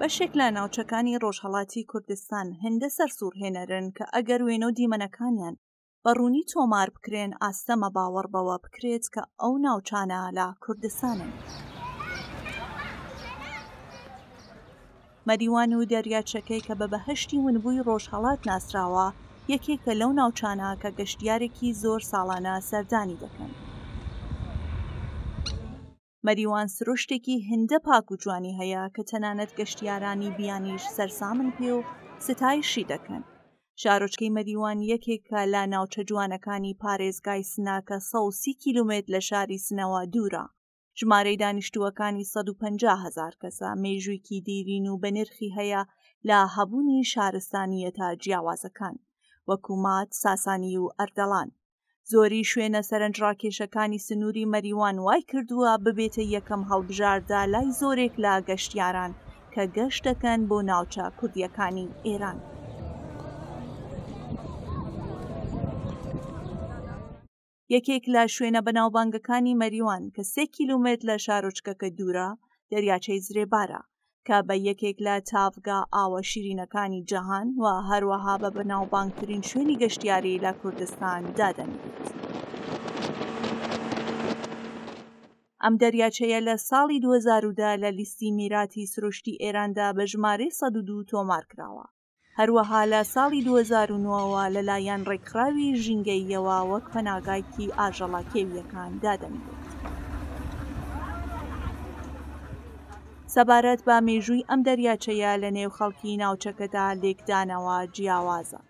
بەشێک لە ناوچەکانی ڕۆژهەڵاتی کوردستان هێندە سەرسوڕهێنەرن کە ئەگەر وێنە و دیمەنەکانیان بە ڕوونی تۆمار بکرێن ئاستەمە باوەڕ بەوە بکرێت کە ئەو ناوچانە لە کوردستانن. مەریوان و دەریاچەکەی کە بە بەهەشتی ونبووی ڕۆژهەڵات ناسراوە، یەکێکە لەو ناوچانە کە گەشتیارێکی زۆر ساڵانە سەردانی دەکەن. مەریوان سروشتێکی هێندە پاک و جوانی هەیە کە تەنانەت گەشتیارانی بیانیش سەرسامن پێ و ستایشی دەکەن. شارۆچکەی مەریوان یەکێکە لە ناوچە جوانەکانی پارێزگای سنە کە 130 کیلومێت لە شاری سنەوە دوورە. ژمارەی دانیشتووەکانی 150 هەزار کەسە، مێژوویکی دیرین و بەنرخی هەیە لە هەبوونی شارستانییەتە جیاوازەکان وەکو ماد، ساسانی و ئەردەڵان. زۆری شوێنە سەرنجڕاکێشەکانی سنووری مەریوان وای کردووە ببێتە یەکەم هەڵبژاردە لای زۆرێک لە گەشتیاران کە گەشت دەکەن بۆ ناوچە کوردییەکانی ئێران. یەکێک لە شوێنە بەناوبانگەکانی مەریوان کە سێ کیلومێت لە شارۆچکەکە دوورە، دەریاچەی زرێبارە کە بە یەکێک لە تاڤگە ئاوە شیرینەکانی جەهان و هەروەها بە بەناوبانگترین شوێنی گەشتیاری لە کوردستان دادەنرێت. ئەم دەریاچەیە لە ساڵی 2010 لە لیستی میراتی سروشتی ئێراندا بە ژمارەی 102 تۆمار کراوە. هەروەها لە ساڵی 2009 ەوە لەلایەن ڕێکخراوی ژینگەییەوە وەک پەناگایکی ئاژەڵە کێوییەکان دادەنرێت. سەبارەت بە مێژووی ئەم دەریاچەیە لە نێو خەڵکی ناوچەکەدا لێکدانەوە جیاوازە.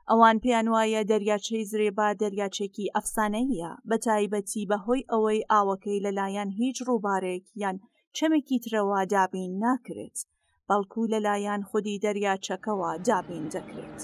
ئەوان پێیان وایە دەریاچەی زرێبار دەریاچێکی ئەفسانەییە، بەتایبەتی بەهۆی ئەوەی ئاوەکەی لەلایەن هیچ ڕووبارێک یان چەمێکی ترەوە دابین ناکرێت، بەڵکو لەلایەن خودی دەریاچەکەوە دابین دەکرێت.